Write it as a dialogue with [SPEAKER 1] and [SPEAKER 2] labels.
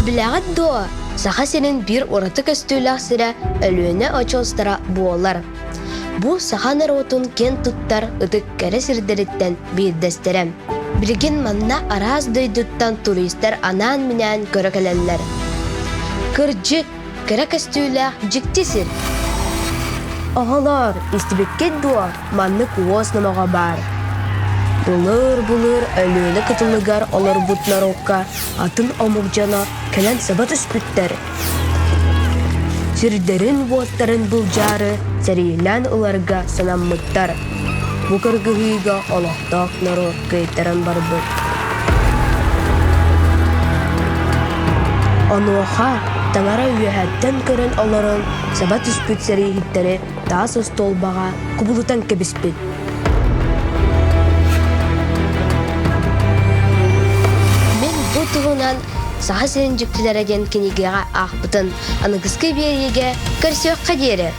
[SPEAKER 1] Билэҕит дуо, Саха сирин биир ураты көстүүлээх сирэ Өлүөнэ очуостара буолар. Бу саха норуотун киэн туттар ытык кэрэ сирдэриттэн биирдэстэрэ. Билигин манна араас дойдуттан туристар анаан-минээн көрө кэлэллэр. Кырдьык, кэрэ көстүүлээх дьикти сир. Оҕолоор, истибиккит дуо, маннык уос номоҕо баар. Былыр-былыр Өлүөнэ кытылыгар олорбут норуокка атын омук дьоно кэлэн саба түспүттэр. Сирдэрин-уоттарын былдьаары сэриилээн ыларга санаммыттар. Бу кыргыһыыга олохтоох норуот кыайтаран барбыт. Онуоха таҥара үөһэттэн көрөн олорон саба түспүт сэрииһиттэри таас остуолбаҕа кубулутан кэбиспит. Мин бу туһунан Саха сирин дьиктилэрэ диэн кинигэҕэ аахпытын аныгыскы биэриигэ көрсүөххэ диэри.